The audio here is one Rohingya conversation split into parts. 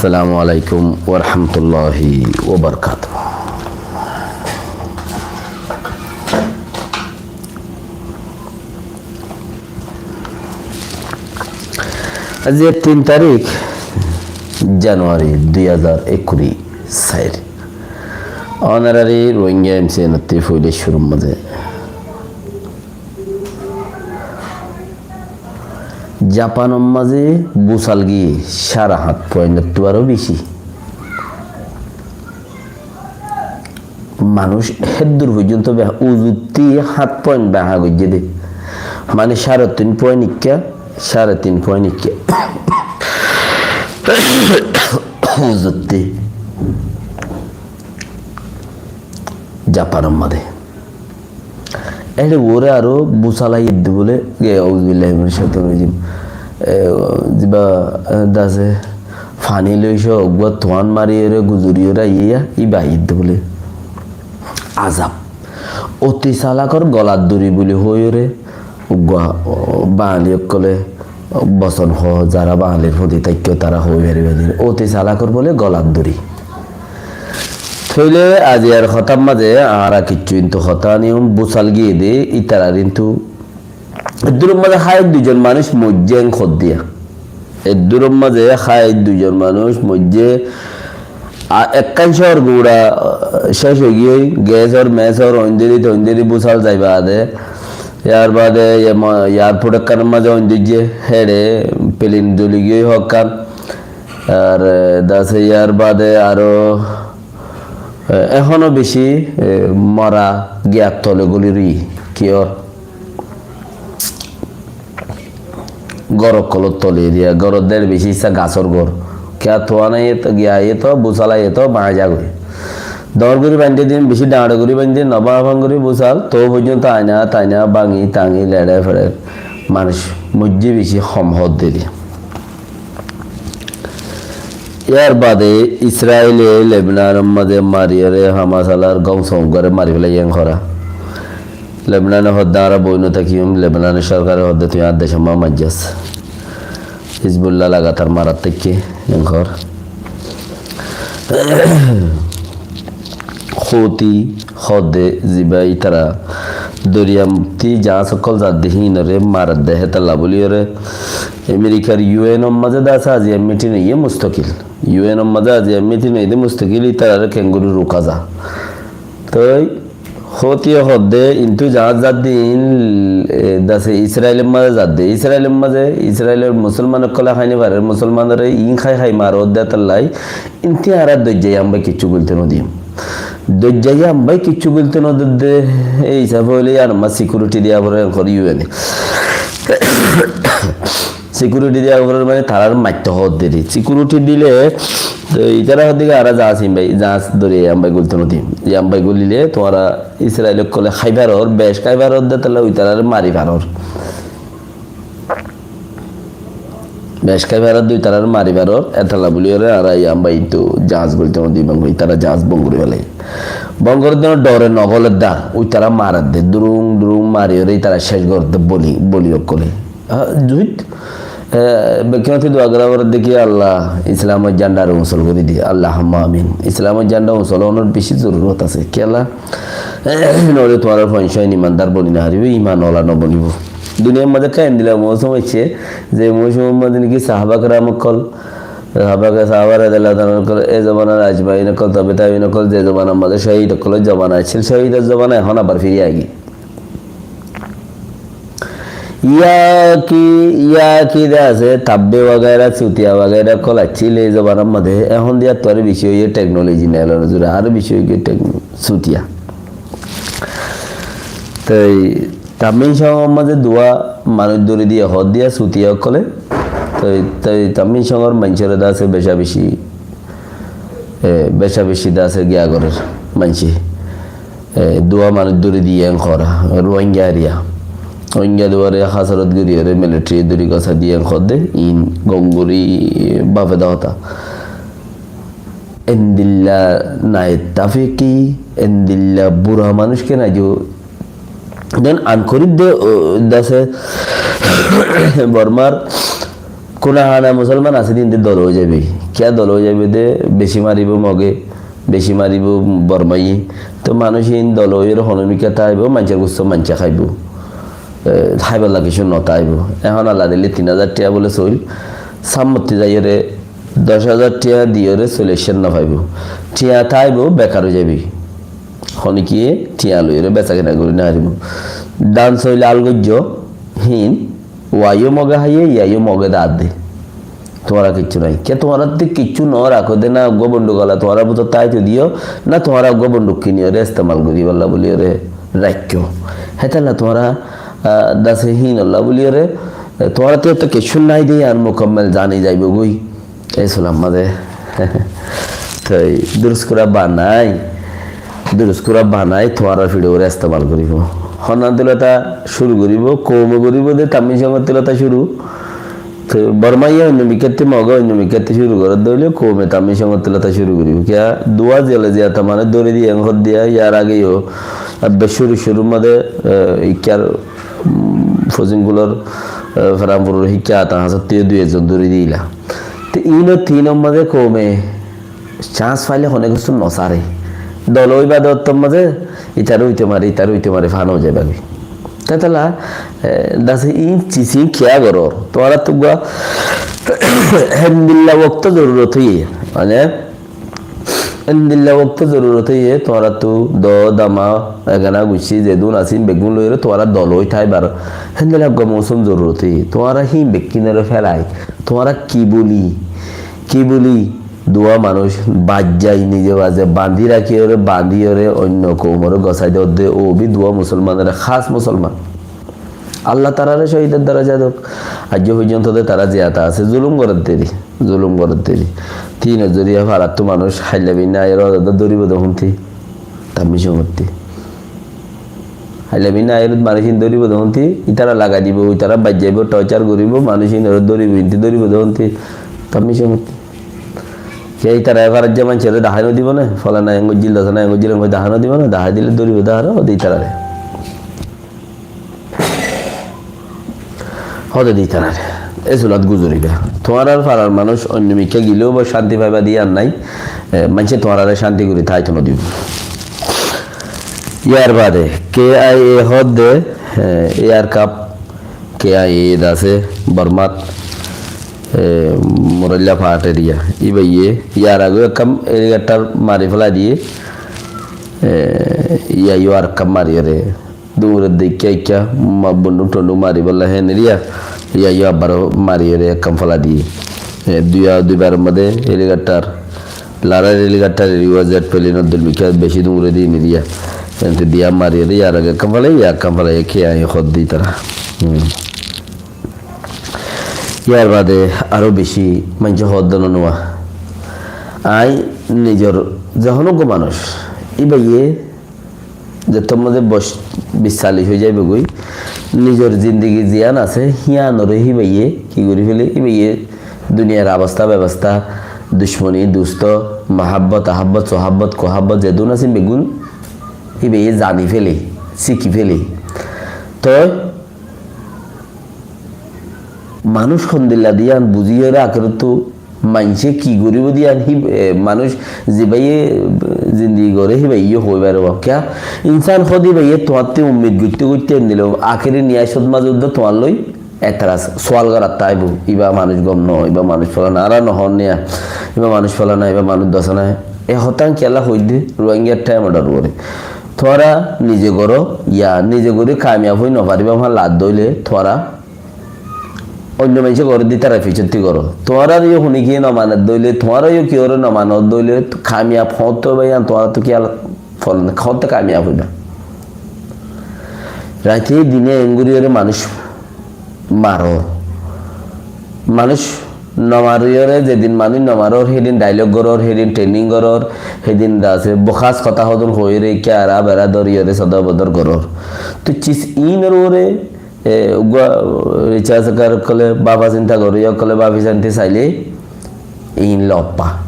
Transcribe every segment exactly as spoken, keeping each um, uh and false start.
Assalamu alaikum warahmatulláhi wabarakátuhu. Aijja tin tarík januari dui házar ekkuri sair. Ónorari Rohingya M C N ottú foila cúrur mazé Japanor mazé busal giyé sáre hát point ottú aró beci. Manúic héddur foijjonto be-, uzuttí hát point beha goijjé dé. Mane sáre tin point ikká, sáre tin point ikká. Uzuttí. Japanor mazé. Éçe uore aró busal aiyédde bóle, e, auzubillahi minash shaitanir rajim. E, ziba, e, dase faní loi só uggúa tuán mariyóre guzoriyóre aiyé, íba aiyédde bóle. Azab. Oti salakor golat duri bóli hoiyóre uggúa, o, Bangali ókkole bosón hoó, zará Bangalir fúañti táikke tará hoói faribá de. Oti salakor bóle golat duri. Tóile aijjar hotár mazé añára kiccú kintu hotá niyom busal giyé dé, ítarar kintu eddúror mazé háit duizon manúic moijjé en hoddé. Eddúror mazé háit duizon manúic moijjé. A, ekkán cóor gura, a, céc ói giyói, gesor, mesor, oindóri, toindóri busal zai baade. Yar baade, ye mo-, airport ekkánor mazé oindóijje, héçe pelin zoli giyói hokkán. Ar, e, dase yar baade aró, e, ehóno beci, e, mora giyar tole goli roi. Kiyór? Gór ókkolor tole eriya, góror der beci issá gasór gór. Kiyá tuán aiyé to, giya aiyé to, busal aiyé to, báñgi zagói. Dóñr gorí baindé din, beci dhañr gorí baindé, no báñgi báñgi gorí busal, tou foijjonto aina, taina, báñgi, táñgi, leçe, feçe, manúic moijjé beci hom hoódde de. Yar baade Israile Lebnanor mazé mariyóre Hamas alar gom som uggúare mari félaiye en hoór. Lebnane hoódde añára boi no tákiyum, Lebnanor sorkare hoódde tui añár decor mazé maijjós. Hizbullah lagatar marat táikke en hoór. Houti hoódde ziba ítara doriyattí jaáñs ókkol zadde híinore maredde hétolla bóliyore Amerikar U N or mazé de asé aijja mitin óiye mustakil. U N or mazé aijja mitin óiye de mustakil ítarare keéngorí ruká za. Toi Houti ye hoódde, intu jaáñs zadde iín, e, dase Israilor mazé zadde. Israilor mazé, Israilor musolman ókkole hái no farer, musolmanore iín hái hái marer de hétolla, intu añára doijja yían bái kiccú goilto no diyum. Doijja yían bái kiccú goilto no diyum de, e hísafe óile yíanor mazé security diya forer en hoór U N e. Security diya forer mane tarare maitto hoódde de. Security dile, to ítara hoódde ki añára jaáñs iín bái, jaáñs dóri yían bái goilto no diyum. Yían bái goilile tuáñra Israil ókkole hái farer, bec hái farer de hétolla ítarare mari farer. Bec hái farer de ítarare mari farer, hétolla bóliyore añára yían bái intu jaáñs goilto no diyum, ítara jaáñs bon gorí félaiye. Bon gorí de dóre no goler de, ítara marer de, durung durung mariyore ítara céc gorer de boli, boli ókkole. Ah, zuit. E, bekkúnottú dua gorá forer de ki Allah Islamor zandare usól gorí diye. Allahumma amin. Islamor zanda usól ónor beci zorurot asé. Kiyólla? Noóile tuáñrar fuain cúain imandar boni no faribo, iman ola no bonibo. Duniyar mazé ekkán endilla mousum aiccé, ze mousumor mazé niki sahaba keram ókkol, sahaba, sahaba radiyallahu taala anhum ókkol, e zobanar ajmain ókkol, tabe tabiin ókkol, ze zobanar mazé cóhid ókkolor zobana accíl, cóhidor zobana ehón abar firi aigiyé. Yaki, yaki de asé, tabbe wagaira, sutiya wagaira ókkol accíl ei zobanar mazé. Ehón de yáttu aró beci óiye technology, neelor zure aró beci óiye techno-, sutiya. Toi Tammin Congor mazé duwa manúic dóri diye hoódde sutiya ókkole. Toi, toi Tammin Congor maincóre de asé beca beci, e, beca beci de asé giya gorer maincé. E, duwa manúic dóri diye en hoór, Rohingya eriya. Rohingya duware hasorot goríyore military dóri gosá diye en hoódde, iín gom gorí bafe de hotá. Endilla naittafiki, endilla bura manúic ken aijjó. Den an gorí de, o, dase Bormar Kuna hana musolman asé de inde dol ói zaibo. Kiyá dol ói zaibo de, beci maribo Moge, beci maribo Bormaye. Toi manúic in dol ói ore honó mikká táibo, maincór gusto maincé háibo. E, háibolla kessú no táibo. Ehón Allah dile tin házar tiañ bóle soil, sámmottí zai ore doc házar tiañ di ore soil, ekkán no faibo. Tiañ táibo, bekar ói zaibo. Honikiye tiañ loi ore besa kena gori no faribo. Dán soil al goijjo, hín, uaiyó Moge háiye, iyaiyó Moge dad de. Tuáñra kessú nai. Ke tuáñrattú kessú no rakó de na, uggúa bonduk ala tuáñrar bútore táito diyo, na tuáñra uggúa bonduk kini ore estemal goribolla buli ore raikkó. Hétolla tuáñra, ah, dase hínolla buli ore, eh, tuáñrattú to kessú nai de, ar mukammel zani zaibo goi. Ei sular mazé. Toi durus kura banai, durus kura banai tuáñrar fíçe ore estemal goribo. Honnán tulota cúru goribo, koume goribo de tammi songottulota cúru. Toi Bormaye oinno mikkátte, Moge oinno mikkátte cúru gorer de óile koume tammi songottulota cúru goribo. Kiyá duwa zele ziyata manúic dóri diye, en hoó diya, yar age yó, abbe cúru cúrur mazé, eh, ikkár, mm, Fozingulor, eh, Feranfuror hikká ata hañsottú yó dui ekzon dóri diyila. Te ino tinor mazé koume cans faile hone kessú no sare. Dol ói bade ottor mazé itara óite mare, itara óite mare fana ói zaiba goi. Tetala, eh, dase in cisin kiyá goror? Tuáñrattú uggúa hendilla wokto zorurot óiye, mane, hendilla wokto zorurot óiye, tuáñrattú do, dama, egana, guccí, zedún asín, beggún loi ore tuáñra dol ói táibar. Hendilla uggúa mousum zorurot óiye. Tuáñra hín bekkúnore félai. Tuáñra ki buli, ki buli, duwa manúic bajjai nize baze bandi rakí ore, bandi ore oinno koumore gosai de, de ó bi duwa musolmanore, hás musolman. Allah tarare cóhidor daraja dók. Aijjó foijjonto de tara ziyata asé, zulum gorer deri, zulum gorer deri. Tinor zoriya farattú manúic háilla binna aiyóre dóribo de húnti, tammi songottí. Háilla binna aiyóre manúic in dóribo de húnti, itara lagai dibo, itara bajjaibo, torcar goribo, manúic inore dóribo, inti dóribo de húnti, tammi songottí. Ke itara e farar ze maincóre dahái no dibo ne? Folana en goijjil, dosana en goijjil, en goi dahái no dibo ne? Dahái dile dóribo de aró, de itarare. Hode de itarare. E sulat guzoriba. Tuáñrar farar manúic oinno mikká gileo ba cánti faiba de yián nai. E, maincé tuáñrare cánti gori táito no dibo. Yar bade, K I A hode, e, air cap, K I A de asé, Bormat, e, Murailla Fat area. Ibaiye, yar age ekkán helicopter mari félai diye, e, iyaiyó arekkán mari ore. Dungure de ikká ikká, ma-, bonduk tonduk mari bolla hen eriya, iyaiyó abar mari ore ekkán félai diye. E, duiya, duibar mazé helicopter, larar helicopter eriya, jet plane or dol mikká beci dungure de neriya. Ente diya mari ore, yar age ekkán félai, yar ekkán félai, K I A hode de tara. Hmm. Yar bade aró beci maincé hoó de no nuwa. Añí nizor ze honó uggúa manúic, ibaiye zettót mazé boc bis callic ói zaibo goi, nizor zindigi ziyán asé, híyanore híbaiye ki gori fele, híbaiye duniyar abosta bebosta, ducmoni, dusto, mahabbot, ahabbot, sohabbot, kohabbot, zedún asé beggún híbaiye zani fele, siki fele. Toi manúic hondilla de yián buziyóre akerottú maincé ki goribo de yián hí, e, manúic zibaiye zindigi gore híbaiye hoi faribo. Kiyá? Insán hode ibaiye tuáñtte ummid goitte goitte endilla akeri niyacot mazé uddá tuáñlloi etaraz sual gorattá aibo. Iba manúic gom no, iba manúic folana, añára no hon niya, iba manúic folana, iba manúic dosana. E hotán kiyólla hoidde? Rohingyar thaim oror uore. Tuáñra nize goro, ya nize gori kamiyab ói no fariba, fán lad dóile tuáñra oinno maincé gore de ítara fisotti goro. Tuáñrare yó hone ki no maner dóile, tuáñra yó kiyóre no maner dóile, kamiyab hoóñtte óiba yián tuáñrattú kiyólla fol-, hoóñtte kamiyab óiba. Raite dine engori ore manúic maror. Manúic no mariyóre, zedin manúic no maror, hedin dialogue goror, hedin training goror, hedin de asé bokas hotá hodún hoiyóre, ikká ara bera doriyóre, sodor bodor goror. Toi cis inor uore E, uggúa, e, researcher ókkole, báfa sinta goróya ókkole báfi sinti saile, in loppa.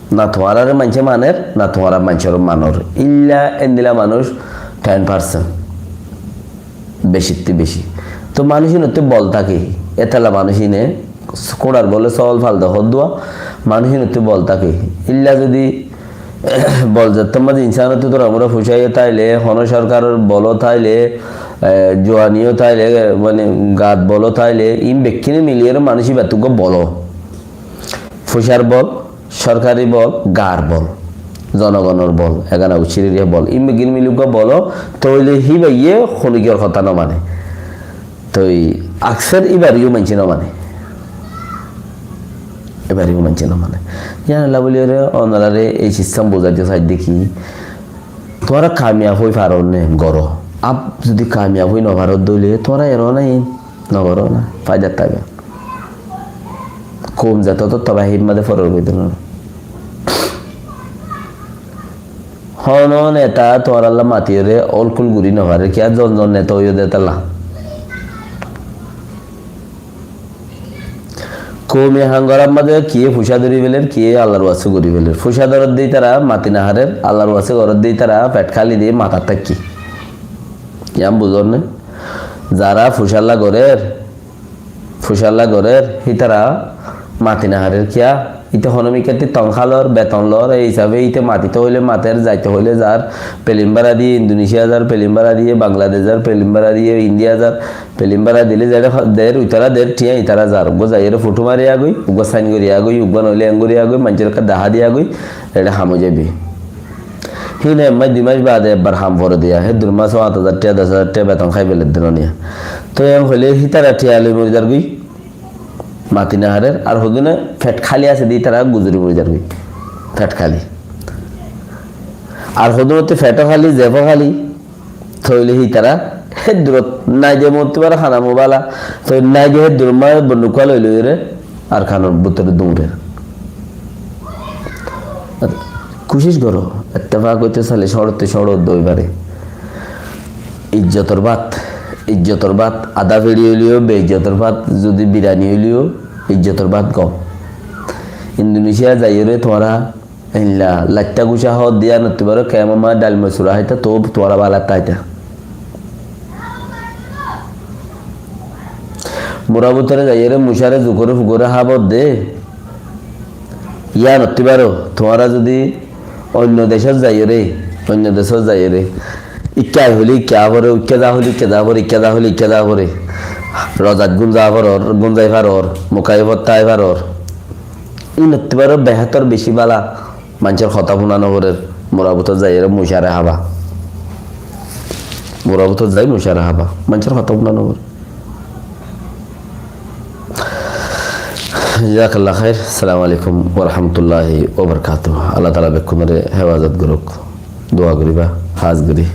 Na tuáñrare maincé maner, na tuáñra maincóre manor. Illa endilla manúic ten percent. Becittú beci. Toi manúic inottú bol táke, etalla manúic ine Kúrar bole sóol fal de hoddúa, manúic hínottú bol táke. Ílla zodi bol zettór mazé insanottú tor amra fucáiye táile, hono sorkaror bol táile, e, juani táile, mane, gaat bol táile, ín bekkíne miliyóre manúic íbattú uggúa bol. Fucár bol, sorkari bol, gaar bol, zonogonor bol, egana uccírir bol. Ín bekkíne mili uggúa bol, tóile híbaye honókiyar hotá no mane. Toi akser íbareyó maincé no mane. Íbareyó maincé no mane. Yíanolla buliyóre onorare ei sistem buzaito saidde ki, tuáñra kamiyab ói farór né, goró. Ab zodi kamiyab ói no faródde óile, tuáñra eró na ín, no goró na, faidar táiba. Koum zeto to toba himmat de foror goidde no. Hono neta tuáñralla matiyóre ólkul gorí no farer, kiyá zon zon neta óiyo de tálla. Koume ham gorar mazé kiyé fucá dóri feler, kiyé Allar waste gorí feler. Fucá dórer de ítara mati no harer, Allar waste gorer de ítara fet háli de matat táke. Yián buzón né? Zara fucálla gorer, fucálla gorer, hítara mati no harer kiyá? Íte hono mikkátti tonhá lor, beton lor, ei hísafe íte matito hoile mater, zaito hoile zar, pelin bára diye, Indonesia zar, pelin bára diye, Bangladec zar, pelin bára diye, India zar, pelin bára dile zere der, uitara der, thiañ itara zar. Uggúa zaiyóre foto mari agói, uggúa sain gori agói, uggúa noile eñ gori agói, maincóre ekka dahá di agói, ere ham ói zaibe. Híin ek mac dui mac bade ebbar ham fore diya, héddur mac háñt házar thiañ, doc házar thiañ beton hái feler de noniya. Toi eñ hoile hítara thiañ loi mori zargói, mati no harer, ar hodún fet háli asé de ítara guzori mori zargói, fet háli. Ar hodún otte feto háli, zefo háli, tóile hítara héddurot nai de mottú bara hana mubala, toi nai de héddur mac bonduk loi loire, Arkanor bútore duñrer. Kucíc goró, ettefak óite saile cóñçottú cóñço dói fare. Ijjotor bát, ijjotor bát, adá feri óileyo, beijjotor bát, zodi birani óileyo, ijjotor bát gom. Indonesia zaiyóre tuáñra eilla laitta gucá hoódde yíanottú baró, kemá ma dhail mosura háita, tóu tuáñra bála táita. Mura bútore zaiyóre mucáre zukóre fukóre hábodde, yíanottú baró, tuáñra zodi oinno decót zaiyóre, oinno decót zaiyóre, ikká ai hoilé ikká fore, ikká za hoilé ikká za fore, ikká za hoilé ikká za fore, rozat gúm za foror, gúm zai faror, mukáiye fottá ai faror. Ínottú baró behétor beci bála. Maincór hotá fúna no forer, mura bútot zaiyóre mucáre hába. Mura bútot zai mucáre hába. Maincór hotá fúna no forer. Jazakallah khair. Assalamu alaikum wa rahmatullahi wa barakatuh. Allah taala bekkúnore hefazot gorouk. Dua goriba, hás gori.